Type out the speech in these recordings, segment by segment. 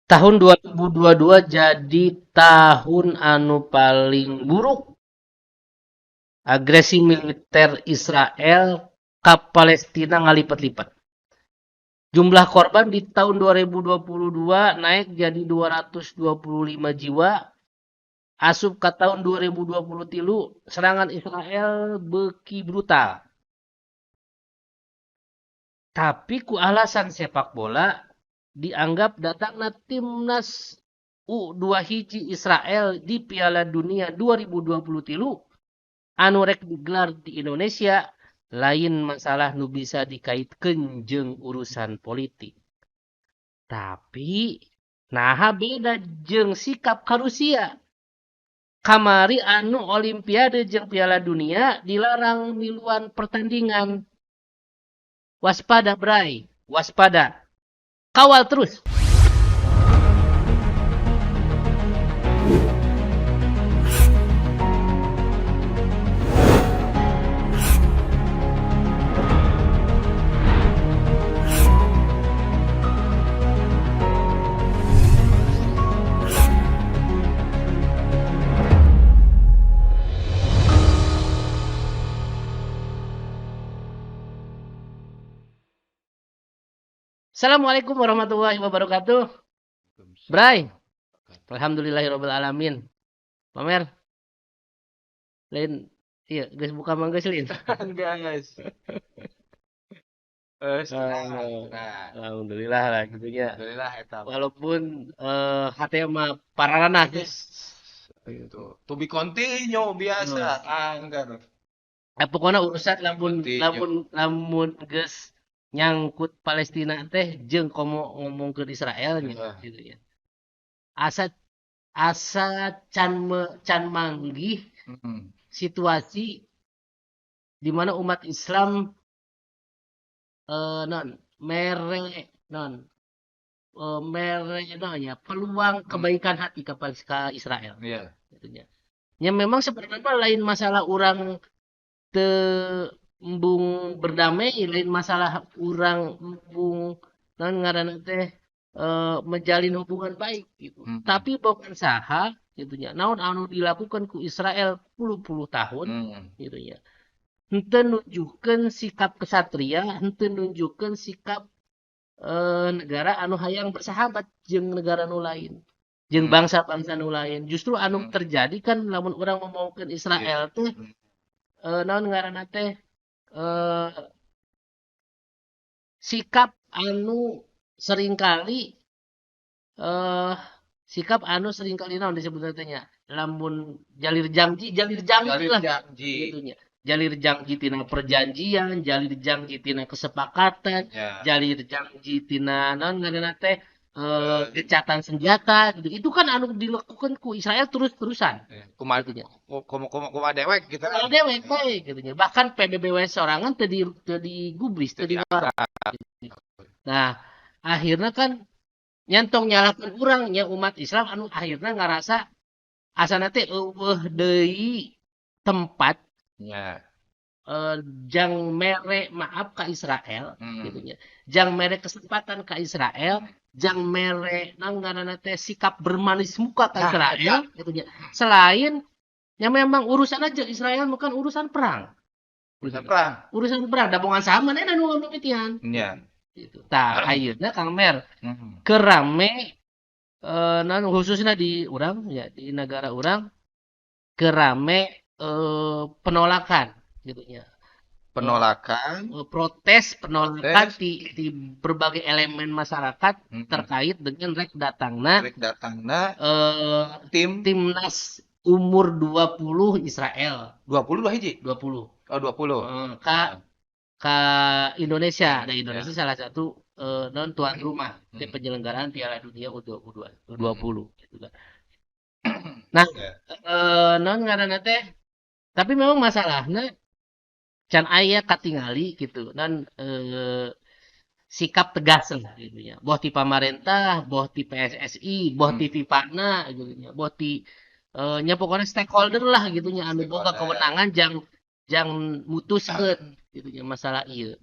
Tahun 2022 jadi tahun anu paling buruk. Agresi militer Israel ke Palestina ngalipet-lipet. Jumlah korban di tahun 2022 naik jadi 225 jiwa. Asup ke tahun 2023, serangan Israel beuki brutal. Tapi ku alasan sepak bola dianggap datangna timnas U21 Israel di Piala Dunia 2023 anu rek digelar di Indonesia lain masalah nu bisa dikaitkeun jeung urusan politik. Tapi naha beda jeung sikap ka Rusia. Kamari anu Olimpiade jeung Piala Dunia dilarang miluan pertandingan. Waspada, Bray, waspada. Kawal terus. Assalamualaikum warahmatullahi wabarakatuh. Bray. Alhamdulillahirabbil alamin. Pamer. Lain, iya, geus buka mah geus, Lin. Enggak, guys. Ah, alhamdulillah lah gitu nya. Alhamdulillah eta. Walaupun hate mah pararana Yes. Itu. To be continue biasa. Ah, enggak. Pokoknya urusan lamun Continue. Lamun lamun geus nyangkut Palestina teh jeung komo ngomongkeun Israel nya gitu ya. Asa asa can manggih situasi di mana umat Islam non mere non mere non ya peluang kebaikan hati kepada ke Israel gitu nya. Ya memang sebenarnya lain masalah orang teu embung berdamai, lain masalah orang embung non ngaranna teh menjalin hubungan baik gitu. Tapi bukan saha gitu nya. Naon anu dilakukan ku Israel puluh-puluh tahun gitu nya. Henteu nunjukkeun sikap kesatria, henteu nunjukkeun sikap negara anu hayang bersahabat jeung negara nu lain, jeung bangsa-bangsa nu lain. Justru anu terjadi kan lamun urang ngomongkeun Israel teh naon ngaranna teh sikap anu seringkali sikap anu seringkali naon disebutna teh nya, lamun jalir jangji Jalir lah janji. Gitu nya. Jalir jangji tina perjanjian, jalir jangji tina kesepakatan, jalir jangji tina naon ngaranna teh gencatan senjata gitu. Itu kan anu dilakukan ku Israel terus-terusan. Ya, kumaha Gitu nya. Kumaha dewek gitu. Kumaha dewek we gitu nya. Bahkan PBB we sorangan teu digubris, teu dilarang. Nah, akhirnya kan nyantong nyalahkeun urang nya umat Islam anu akhirnya ngarasa asana teh euweuh deui tempat jang mere maaf ka Israel gitu nya. Jang mere kesempatan ka Israel, jang mere naon ngaranna teh sikap bermanis muka ka Nah, Israel gitu nya. Selain ya memang urusan aja Israel bukan urusan perang. Urusan perang. Urusan perang da bongan sama manehna nu mimitian. Gitu. Tah, ayeuna Kang Mer keur rame naon khususnya di urang ya, di negara urang keur rame penolakan gitu nya. Penolakan. Protes penolakan Protes. di berbagai elemen masyarakat terkait dengan rek datangna Rek datangna tim timnas umur 20 Israel. 20 dua hiji? 20. Oh, 20. Ka Indonesia. Nah, Indonesia salah satu non tuan rumah di penyelenggaraan Piala Dunia U22, U20 gitu kan. Nah, non ngaranna teh tapi memang masalahnya can aya katingali gitu dan sikap tegas lah gitu ya. Boh ti pamarentah, boh ti PSSI, boh ti FIFA-na gitu nya, boh ti nya pokoknya stakeholder lah gitu nya anu boga Stakeholder. Kewenangan jang jang mutuskeun gitu nya masalah ieu.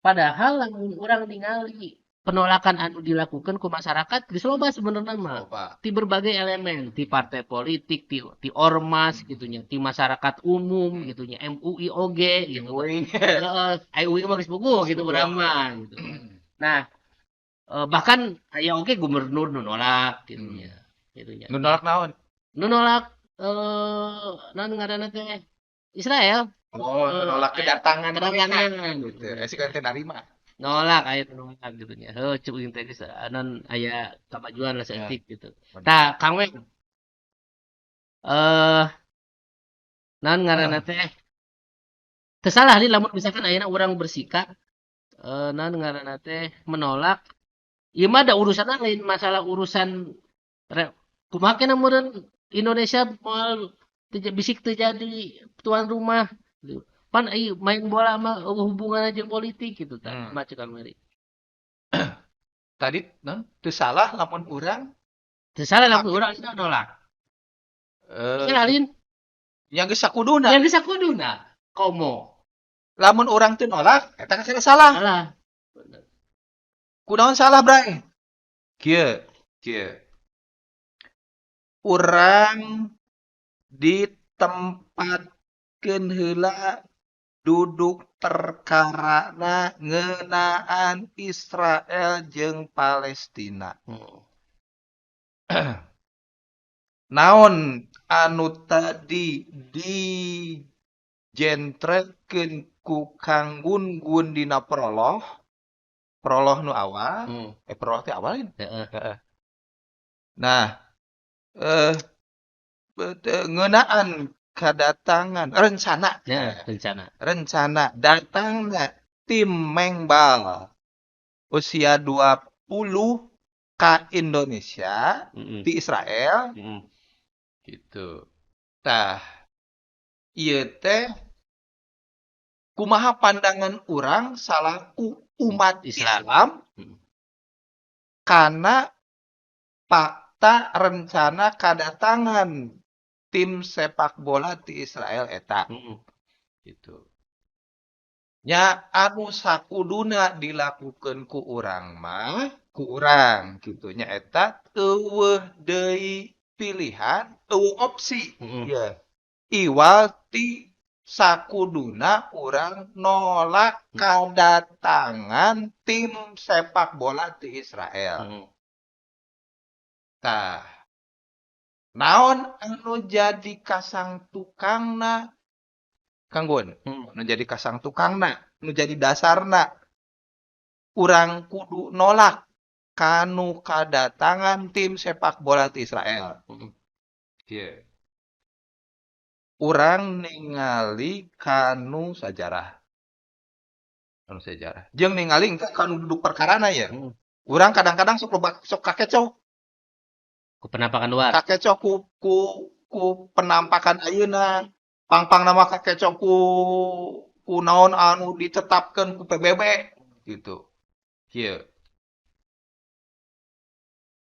Padahal lamun urang ningali Penolakan anu dilakukan ku masyarakat geus loba sebenarnya mah. Loba. Di berbagai elemen, di partai politik, di ormas gitu nya, di masyarakat umum gitu nya, MUI oge gitu. MUI. Heeh, MUI mah geus puguh gitu Geus puguh. urang mah gitu. Nah, bahkan aya oge gubernur nu nolak gitu nya. Gitu nya. Nu nolak naon? Nu nolak naon ngaranna teh? Israel. Oh, nu nolak kedatangan Kedatangan. mereka gitu. Si kan teh narima. Nolak aya nu nolak gitu nya. Heuh, cuk ieu teh geus anon aya kamajuan lah saeutik Ya. gitu. Tah, Kang Weng. Naon ngaranna teh? Teu salah nih lamun misalkan ayeuna urang bersikap naon ngaranna teh menolak. Ieu mah da urusanna lain masalah urusan kumaha keneh meureun Indonesia moal bisik teu jadi tuan rumah. Pan ieu main bola mah eueuh hubunganna jeung politik gitu tah. Kumaha cek Kang Meri? Tadi non teu salah lamun urang. Teu salah lamun urang itu nolak. Salah lain. Yang geus sakuduna. Yang geus sakuduna. Komo. Lamun urang teu nolak, eta kan salah. Salah. Kunaon salah, Bray? Kieu, kieu. Urang ditempatkeun heula duduk perkarana ngeunaan Israel jeung Palestina. Naon anu tadi dijentrekeun ku Kang Gun-Gun dina prolog, prolog nu awal, prolog teh awal lain? Heeh. Heeh. Nah, ngeunaan kedatangan rencana. Ya, rencana. Rencana datangna tim mengbal usia 20 ke Indonesia, di Israel. Gitu. Tah, ieu teh kumaha pandangan urang salaku umat Islam. Islam karena fakta rencana kedatangan tim sepak bola di Israel eta. Gitu. Nya anu sakuduna dilakukeun ku urang mah, ku urang gitu nya eta eueuh deui pilihan, eueuh opsi. Ya. Iwal ti sakuduna urang nolak kedatangan tim sepak bola di Israel. Tah, naon anu jadi kasang tukangna? Kang Gun, anu jadi kasang tukangna, anu jadi dasarna. Urang kudu nolak kanu kadatangan tim sepak bola di Israel. Iya. Urang ningali kanu sajarah. Kanu sejarah. Jeung ningali engke kanu duduk perkarana ya. Urang kadang-kadang sok loba, sok kakecoh. Ku penampakan luar. Kakecoh ku penampakan ayeuna. Pang-pang nama kakecoh ku naon anu ditetapkeun ku PBB gitu. Kieu.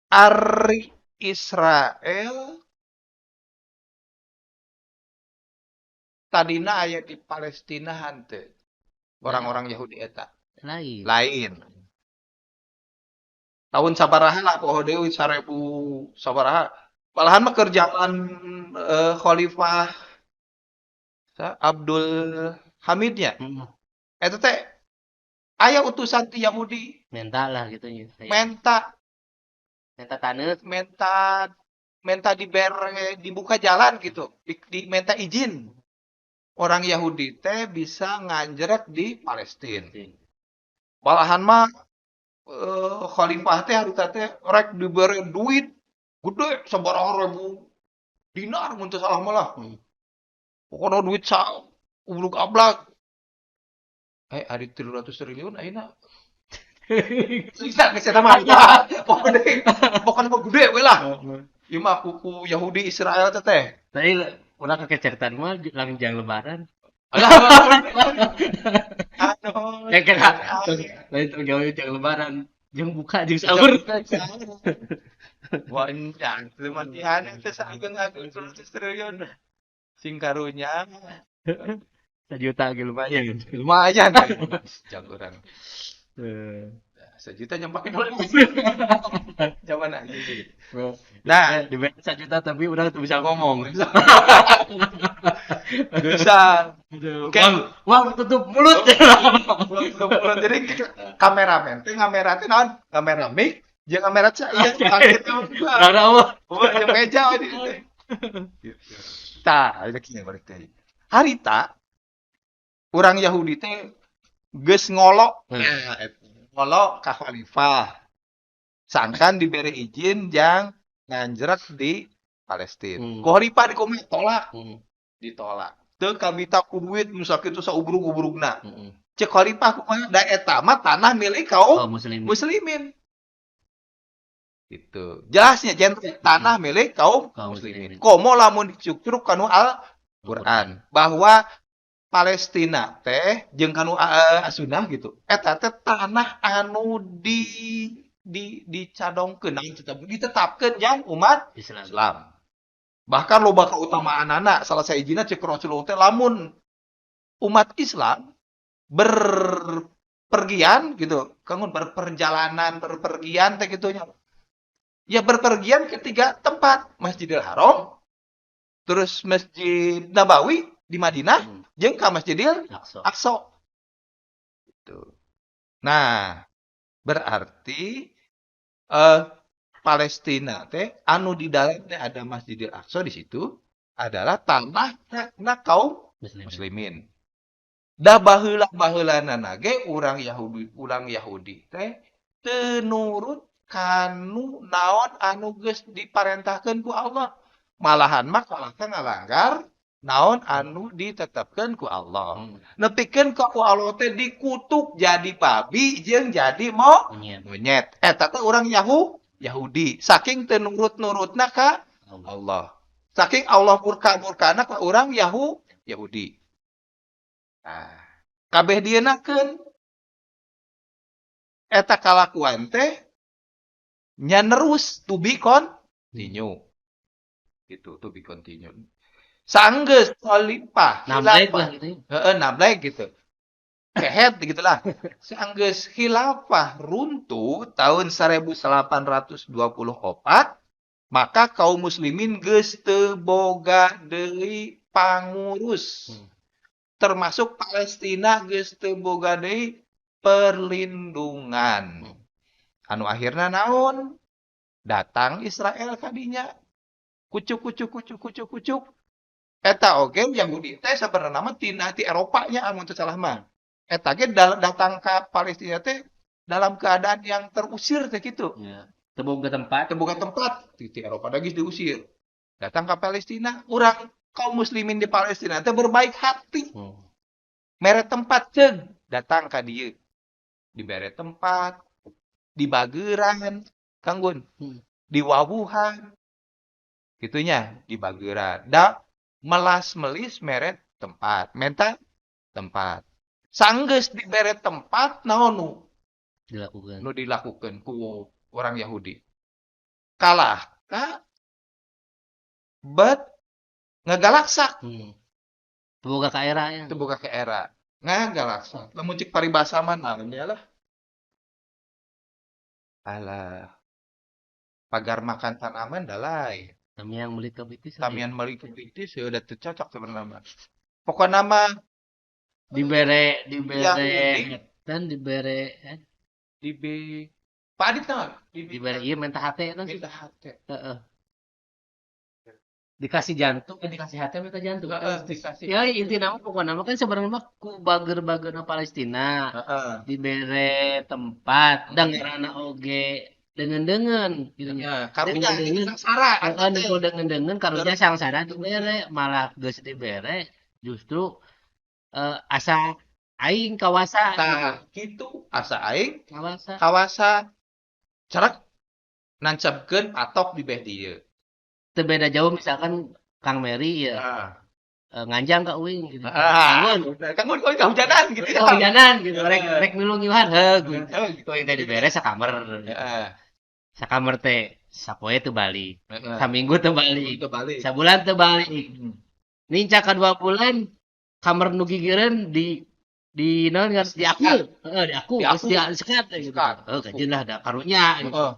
Ari Israel tadina aya di Palestina henteu. Orang-orang Yahudi eta. Lain. Lain. Tahun sabaraha lah poho deui 1000 sabaraha. Malahan mah keur zaman Khalifah Abdul Hamid nya. Eta teh aya utusan ti Yahudi. Menta lah gitu nya. Menta. Menta taneuh. Menta, menta dibere, dibuka jalan gitu. Di, minta izin. Orang Yahudi teh bisa nganjrek di Palestina. Palestina. Malahan mah khalifah teh harita teh rek dibere duit gede sabaraha ribu dinar mun teu salah mah lah. Pokona duit sa uluk ablak. Ari 300 triliun ayeuna. Bisa geus eta mah. Pokona deui, pokona mah gede we lah. Ieu mah kuku Yahudi Israel teh teh. Tapi ulah kakeceritaan mah langjang lebaran. Alah, aduh. Ya kan, lain tong jauh jang lebaran, jeung buka jeung sahur. Wah, enjang teu matihan teh saageng-ageng 300 triliun. Sing karunya. Sajuta ge lumayan. Lumayan. Jang urang. Sejuta jam pakai zaman aja gitu. Nah, Diberi 1 juta tapi udah tuh bisa ngomong. Bisa. Oke. Wah, wah, tutup mulut. Tutup mulut. Jadi kameramen teh kamera teh naon? Kamera mic, jeung kamera cai iya gitu. Karena apa? Jeung meja di teh. Gitu. Tah, eta kieu balik teh. Harita urang Yahudi teh geus ngolok. Ngolok ka khalifah. Sangkan diberi izin jang nganjrek di Palestina. Ku khalifah dikumaha tolak. Ditolak. Teu kabita ku duit nu sakitu saubrug-ubrugna. Cek khalifah kumaha da eta mah tanah milik kaum muslimin. Muslimin. Gitu. Jelasnya jentre tanah milik kaum Kaum muslimin. muslimin. Komo lamun dicukcruk kanu Al-Qur'an bahwa Palestina teh jeung kanu As-Sunnah gitu. Eta teh tanah anu di dicadongkeun naon ditetapkeun jang umat Islam. Islam. Bahkan loba keutamaanana salah sahijina cek Rasulullah teh lamun umat Islam berpergian gitu, kangun berperjalanan, berpergian teh kitu nya. Ya berpergian ke tiga tempat, Masjidil Haram, terus Masjid Nabawi di Madinah, jeung ka Masjidil Aqsa. Aqsa. Gitu. Nah, berarti Palestina teh anu di dalamnya ada Masjidil Aqsa di situ adalah tanah hakna kaum Muslimin. muslimin. Da baheula-baheulana ge urang Yahudi teh teu nurut kanu naon anu geus diparentahkeun ku Allah. Malahan mah kalahka ngalanggar naon anu ditetapkeun ku Allah. Nepikeun ka ku Allah teh dikutuk jadi babi jeung jadi Monyet. Monyet. Eta teh urang Yahudi. Saking teu nurut-nurutna ka Allah. Allah. Saking Allah murka-murkana ka urang Yahudi. Nah, kabeh dienakeun eta kalakuan teh nya nerus to be continue. Gitu, to be continue. Sanggeus khalifah, Nableg khilafah. Lah gitu ya. Heeh, nableg gitu. Kehet gitulah. Sanggeus khilafah runtuh tahun 1824, maka kaum muslimin geus teu boga deui pangurus. Termasuk Palestina geus teu boga deui perlindungan. Anu akhirna naon? Datang Israel kadinya. Kucuk kucuk kucuk kucuk kucuk. Eta oge Yahudi teh sabenerna mah tina ti Eropa nya amun teu salah mah. Eta ge datang ka Palestina teh dalam keadaan yang terusir teh kitu. Ya. Teu boga tempat. Teu boga tempat ti Eropa da geus diusir. Datang ka Palestina, urang kaum muslimin di Palestina teh berbaik hati. Mere tempat ceug, datang ka dieu. Dibere tempat, dibageran, Kang Gun. Diwawuhan. Gitunya, dibageran. Da melas-melis mere tempat, menta tempat. Sanggeus dibere tempat naon nu Dilakukan. Nu dilakukan ku orang Yahudi? Kalah ka bet ngagalaksak. Teu boga ka era ya. Teu boga ka era. Ngagalaksak. Lamun cek paribasa mah naon nya lah. Alah. Pagar makan tanaman da lain. Tamiang meuli kepitis. Tamiang meuli kepitis ya udah teu cocok sebenarnya mah. Pokokna mah Dibere dibere Yahudi. Dan dibere Di B Pak Adit naon? Dibere ieu minta hate kan. Minta hate. Heeh. Dikasih jantung, dikasih hate minta jantung. Heeh, dikasih. Ya inti nama pokoknya mah kan sebenarnya mah ku bager-bagerna Palestina. Dibere tempat dan ngaranna oge deungeun-deungeun gitu nya. Heeh, karunya Deungeun-deungeun. Sangsara. Heeh, nu deungeun-deungeun karunya sangsara dibere, malah geus dibere justru asa aing kawasa. Tah, kitu asa aing Kawasa. Kawasa carek nancapkeun patok di beh dieu. Teu beda jauh misalkan Kang Meri ya nganjang ka uing gitu. Ah. Kang Gun. Kang Gun, oh, kahujanan gitu ya. Kahujanan gitu. Rek milu ngiuhan heuh gitu. Heeh, gitu. Uing teh dibere sakamar. Sakamar teh sapoe teu balik. Saminggu teu balik. Teu balik. Sabulan teu balik. Nincak ka 2 bulan kamar nu gigireun di Di naon kan di aku, heeh, di aku, Di geus aku. di sekat gitu. Disekat. Heuh, kajeun lah da karunya gitu. Heeh.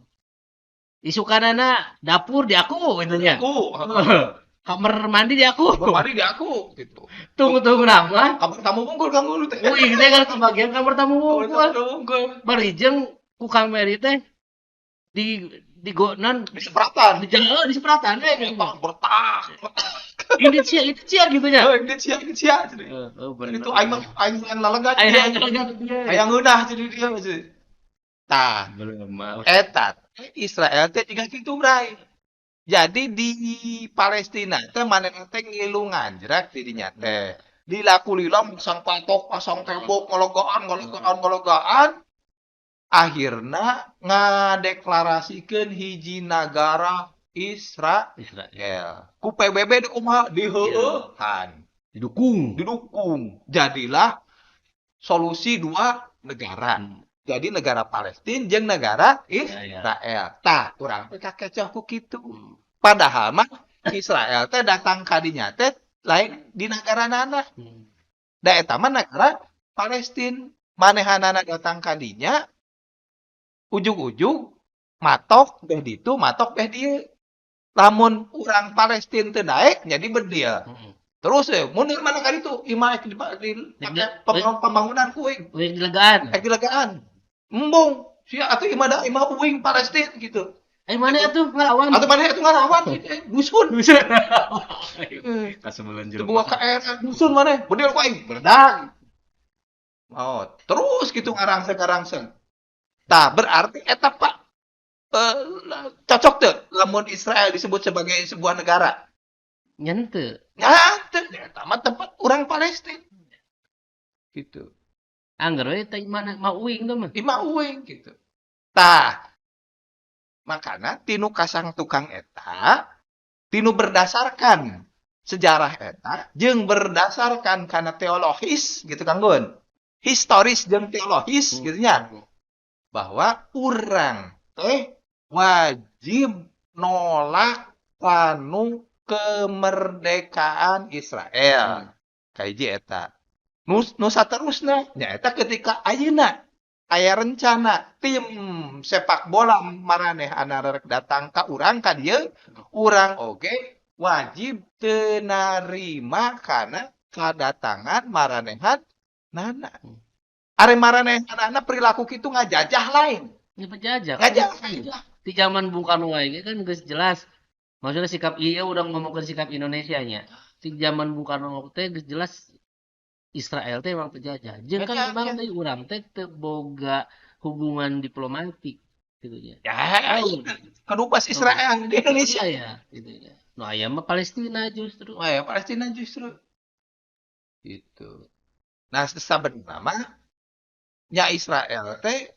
Isukanana dapur di aku gitu nya. Aku, heeh. Kamar mandi di aku. Kamar mandi di aku gitu. Tunggu-tunggu nama. Kamar tamu unggul kanggo lu teh. Wih, teh kan kebagian kamar tamu Kamar unggul. tamu unggul. Bari jeung ku kamari teh di gonan di sepratan. Di jalan, di sepratan we gitu. Bertak. Ini cia, itu cia gitu nya. Oh, ini cia, ini cia jadi. Heeh, bener. Itu aing mah aing yang lalegan. Aing yang lalegan dia. Aing ngeunah jadi dia maksudnya. Tah. Belum mah. Eta Israel teh jiga kitu bray. Jadi di Palestina teh manehna teh ngilu nganjrak di dinya teh. Dilaku lila pasang patok, pasang tembok, ngologaan, ngologaan, ngologaan. Akhirna ngadeklarasikeun hiji nagara Israel. Israel. Ku PBB di kumaha? Diheueuhan. Didukung. Didukung. Jadilah solusi dua negara. Jadi negara Palestina jeung negara Israel. Tah, urang teh kakecoh ku kitu. Padahal mah Israel teh datang ka dinya teh lain di nagaranana. Da eta mah negara Palestina. Manehanana datang ka dinya ujug-ujug matok beh ditu, matok beh dieu. Lamun urang Palestina teu daek jadi bedil. Terus mundur mana ka ditu? Imah ek di pake pembangunan ku uing. Uing dilegaan. Ek dilegaan. Embung. Sia atuh imah da imah uing Palestina gitu. Mana atuh ngelawan? Atuh mana atuh ngelawan? Dusun. Dusun. Kasebelan jelema. Teu boga KR dusun maneh. Bedil ku aing beledang. Oh, terus gitu ngarangseng-ngarangseng. Tah, berarti eta Pak cocok teu lamun Israel disebut sebagai sebuah negara? Nya henteu. Nya henteu, eta mah tempat urang Palestina. Gitu. Angger we teh imah mah uing teh mah. Imah uing gitu. Tah, makana tinu kasang tukang eta, tinu berdasarkan sejarah eta jeung berdasarkan kana teologis gitu Kang Gun. Historis jeung teologis gitu nya. Bahwa urang teh wajib nolak kanu kemerdekaan Israel. Kahiji eta. Nu saterusna nyaeta ketika ayeuna aya rencana tim sepak bola maraneh anu rek datang ka urang ka dieu, urang oge wajib teu narima kana kadatangan maranehan nana. Are maranehanana perilaku kitu ngajajah lain. Nya penjajah. Ngajajah. Di zaman Bung Karno wae ge kan geus jelas. Maksudnya sikap ieu urang ngomongkeun sikap Indonesia nya. Di zaman Bung Karno teh geus jelas Israel teh emang penjajah. Jeung kan memang teh urang teh teu boga hubungan diplomatik gitu nya. Ya, kedubes Israel di Indonesia. Iya, gitu nya. Nu aya mah Palestina justru. Oh ya, Palestina justru. Gitu. Nah, sabenerna mah nya Israel teh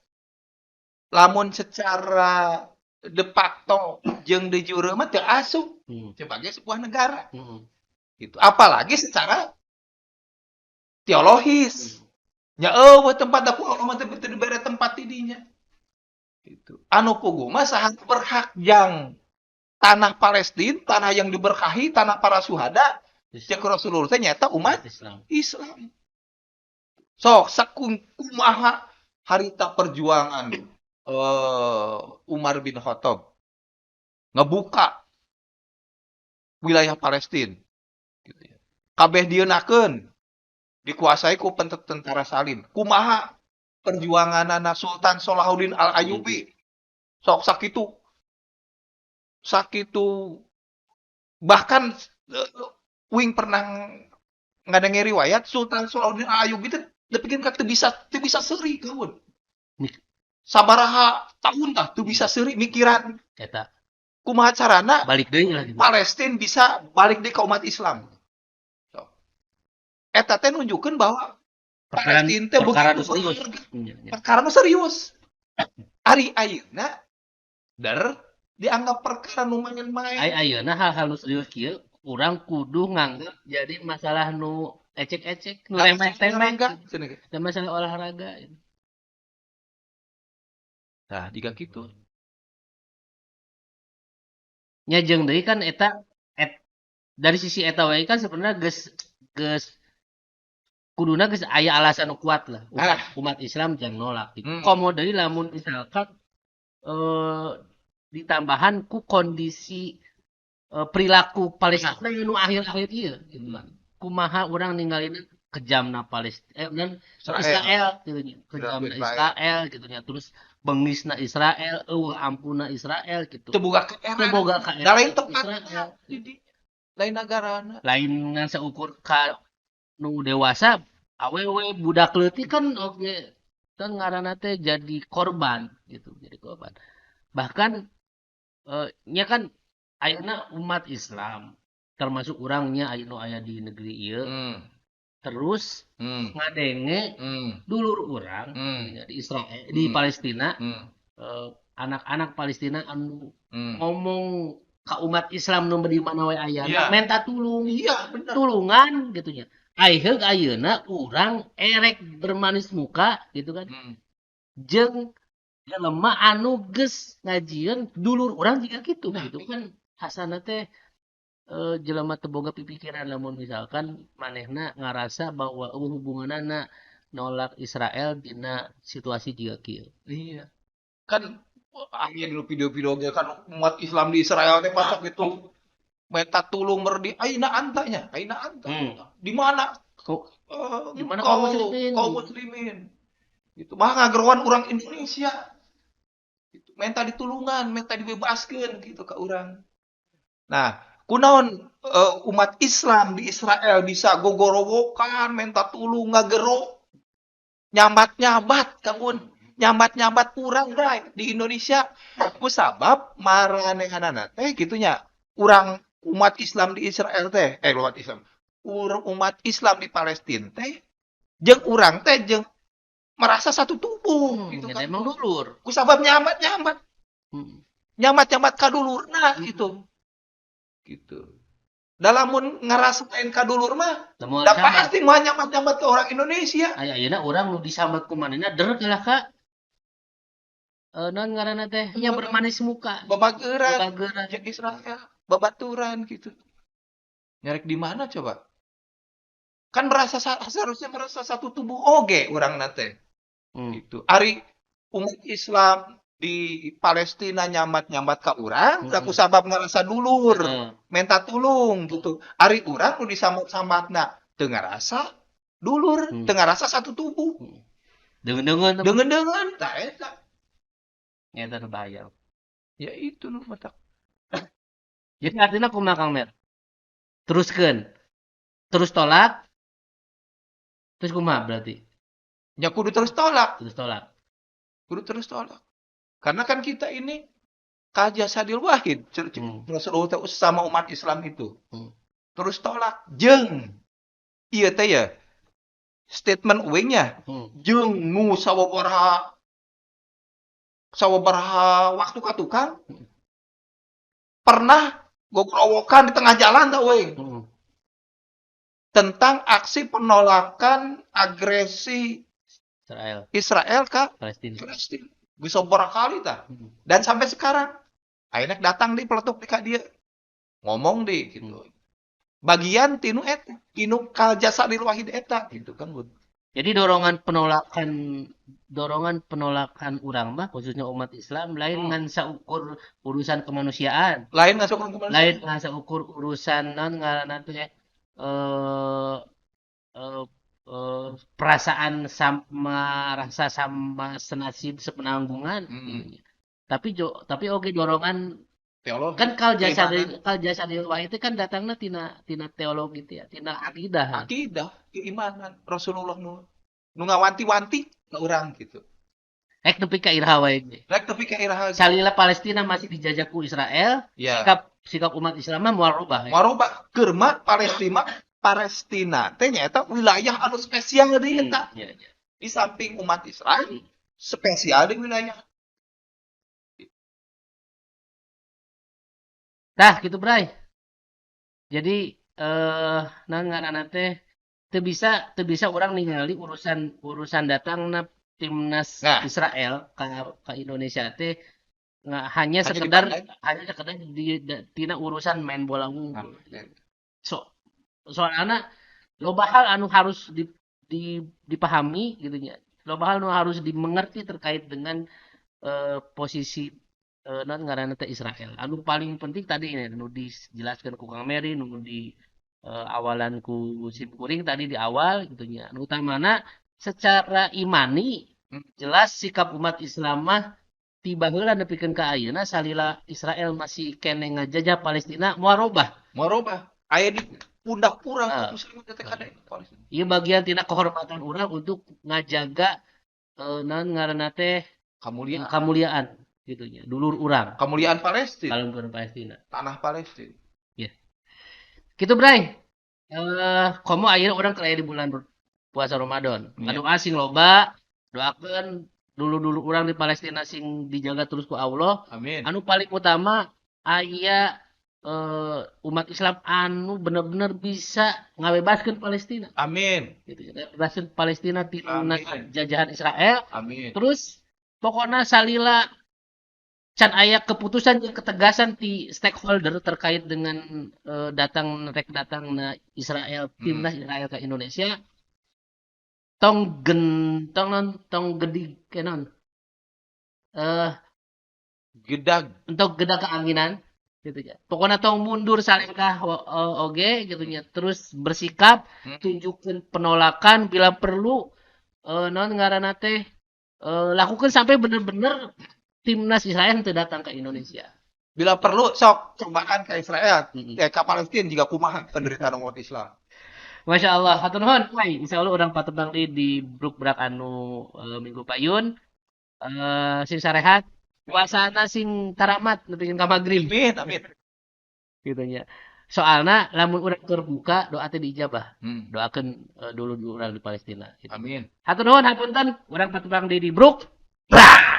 lamun secara de facto jeung de jure mah teu asup sebagai sebuah negara. Gitu. Apalagi secara teologis. Nya eueuh tempat da ku Allah mah teu dibere tempat ti dinya. Gitu. Anu puguh mah saha berhak jang tanah Palestina, tanah yang diberkahi, tanah para suhada, ceuk Rasulullah teh nyaeta umat Islam. Islam. Sok sakumaha harita perjuangan Umar bin Khattab ngebuka wilayah Palestina gitu ya. Kabeh dieunakeun dikuasai ku tentara Salim. Kumaha perjuanganana Sultan Salahuddin Al-Ayyubi. Sok sakitu. Sakitu bahkan uing pernah ngadenge riwayat Sultan Salahuddin Al-Ayyubi teh depikeun ka teu bisa seuri kaun. Sabaraha tahun tah teu bisa seuri mikiran eta. Kumaha carana balik deui lah gitu. Palestina bisa balik deui ka umat Islam. So. Eta teh nunjukkeun bahwa Palestina teh perkara begitu serius. Perkara nu serius. Ari ayeuna der dianggap perkara nu main-main. Ai ayeuna hal-hal nu serius kieu urang kudu nganggep jadi masalah nu ecek-ecek, nu remeh-temeh. Dan masalah olahraga. Nah, jika kitu. Nya jeung deui kan eta dari sisi eta wae kan sebenarnya geus Kuduna geus aya alasan nu kuat lah umat Islam jangan nolak gitu. Komo deui lamun misalkan ditambahan ku kondisi perilaku Palestina nu akhir-akhir ieu gitu lah. Kumaha urang ninggalin kejamna Palestina dan Israel. Israel gitu nya. Kejamna Israel. Israel gitu nya. Terus bengisna Israel, eueuh ampuna Israel gitu. Teu boga kaeran. Teu boga kaeran. Da lain tempat Israel. di lain nagarana. Lain ngan seukur ka nu dewasa awewe budak leutik kan oge kan ngaranna teh jadi korban gitu, jadi korban. Bahkan nya kan ayeuna umat Islam termasuk urangnya aya nu aya di negeri ieu terus ngadenge dulur urang di Israel, di Palestina, anak-anak Palestina anu ngomong ka umat Islam nu di mana we ayana menta tulung. Iya, bener. Tulungan gitu nya. Ayeuna ayeuna urang erek bermanis muka gitu kan. Jeung jelema anu geus ngajieun dulur urang jiga kitu gitu kan. Hasana teh jelema teu boga pipikiran lamun misalkan manehna ngarasa bahwa eueuh hubunganana nolak Israel dina situasi jiga kieu. Iya. Kan aya dulu video-video ge kan umat Islam di Israel teh matak gitu. Menta tulung merdi aina anta nya, aina anta. Di mana? Kok di mana kaum muslimin? Kaum muslimin. Gitu. Mah ngageroan urang Indonesia. Gitu. Menta ditulungan, menta dibebaskeun gitu ka urang. Nah, kunaon umat Islam di Israel bisa gogorowokan, menta tulung ngagero, nyambat-nyambat Kang Un, nyambat-nyambat urang bray di Indonesia. Ku sabab maranehanana teh kitu nya, urang umat Islam di Israel teh, umat Islam, urang umat Islam di Palestina teh, jeung urang teh jeung merasa satu tubuh, gitu Ya kan. Emang dulur. Ku sabab nyambat-nyambat. Nyambat-nyambat ka dulurna, gitu. Gitu. Dalamun ngerasain ka dulur mah, Lamun da sambat. Pasti mah nyambat-nyambat ke orang Indonesia. Aya ayeuna urang nu disambat ku manehna der lah ka. Non ngaranna teh nya bermanis muka. Babageran. Babageran. Jeung Israel, babaturan gitu. Nyarek di mana coba? Kan merasa seharusnya merasa satu tubuh oge urang teh. Gitu. Ari umat Islam di Palestina nyambat-nyambat ka urang, ku sabab ngerasa dulur, menta tulung gitu. Ari urang nu disambat-sambatna teu ngarasa dulur, teu ngarasa satu tubuh. Deungeun-deungeun. Deungeun-deungeun tah eta. Eta nu bahaya. Ya itu nu matak. Jadi artinya kumaha Kang Mer? Teruskeun. Terus tolak. Terus kumaha berarti? Ya kudu terus tolak. Terus tolak. Kudu terus tolak. Karena kan kita ini kajasadil wahid, Rasulullah teh sama umat Islam itu. Terus tolak jeung ieu teh ya statement uingnya jeung nu sawabaraha waktu ka tukang pernah gogorowokan di tengah jalan tah uing. Tentang aksi penolakan agresi Israel. Israel ke Palestina. Palestina. Bisa beberapa kali tah. Dan sampai sekarang akhirnya datang di peletuk di ka dia ngomong di gitu. Bagian tinu eta, tinu kal jasadil wahid eta gitu kan, Bun. Jadi dorongan penolakan urang mah khususnya umat Islam lain ngan saukur urusan kemanusiaan. Lain ngan saukur kemanusiaan. Lain ngan saukur urusan naon ngaranna teh perasaan sama rasa sama senasib sepenanggungan. Tapi oke dorongan teologi. Kan kal jasa Keimanan. kal jasadil wahid itu kan datangnya tina teologi itu ya, tina akidah. Akidah, keimanan Rasulullah nu ngawanti-wanti ke urang gitu. Rek nepi ka iraha wae ge. Rek nepi ka iraha. Salila Palestina masih dijajah ku Israel, sikap umat Islam mah moal rubah. Moal rubah. Keur mah Palestina teh nyaeta wilayah anu spesial deui eta. Di samping umat Israel, spesial di wilayah. Tah gitu Bray. Jadi naon ngaranna teh teu bisa urang ningali urusan datangna timnas Israel ka Indonesia teh nggak hanya Hanya sekedar dipandang. hanya sekedar tina urusan main bola unggul. Nah, Soalna loba hal anu harus dipahami gitu nya. Loba hal nu harus dimengerti terkait dengan posisi naon ngaranna teh Israel. Anu paling penting tadi ini nu dijelaskan ku Kang Meri, nu di awalan ku sim kuring tadi di awal gitu nya. Anu utamana secara imani jelas sikap umat Islam mah ti baheula nepikeun ka ayeuna salila Israel masih keneh ngajajah Palestina moal robah. Moal robah. Aya di pundak urang muslim teh kade Palestina. Ieu bagian tina kehormatan urang untuk ngajaga naon ngaranna teh Kamuliaan. Kamuliaan gitu nya, dulur urang. Kamuliaan Palestina. Kamuliaan Palestina. Tanah Palestina. Ya. Gitu, Bray. Komo ayeuna urang keur aya di bulan puasa Ramadan. Ngadoa sing loba, doakeun dulur-dulur urang di Palestina sing dijaga terus ku Allah. Amin. Anu paling utama aya umat Islam anu bener-bener bisa ngabebaskeun Palestina. Amin. Gitu, ngabebaskeun Palestina tina Amin. Jajahan Israel. Amin. Terus pokoknya salila can aya keputusan jeung ketegasan ti stakeholder terkait dengan datang rek datang Israel, timnas Israel ke Indonesia, tong gen tong non tong gedig kenon gedag untuk gedag keanginan gitu ya. Pokoknya tong mundur salengkah oge gitu nya, terus bersikap tunjukkan penolakan bila perlu, non ngaranna teh lakukan sampai bener-bener timnas Israel teu datang ke Indonesia. Bila perlu sok cobaan ke Israel, ya ke Palestina juga kumaha penderitaan umat Islam. Masya Allah, hatur nuhun. Wai, insya Allah urang patepang deui di bruk-brak anu minggu payun. Sing sarehat, puasana sing taramat nepikeun ka magrib. Amin, amin. Gitu nya. Soalna lamun urang keur buka doa teh diijabah. Doakeun dulu urang di Palestina gitu. Amin. Hatur nuhun, hapunten, urang patepang deui di bruk. Brak.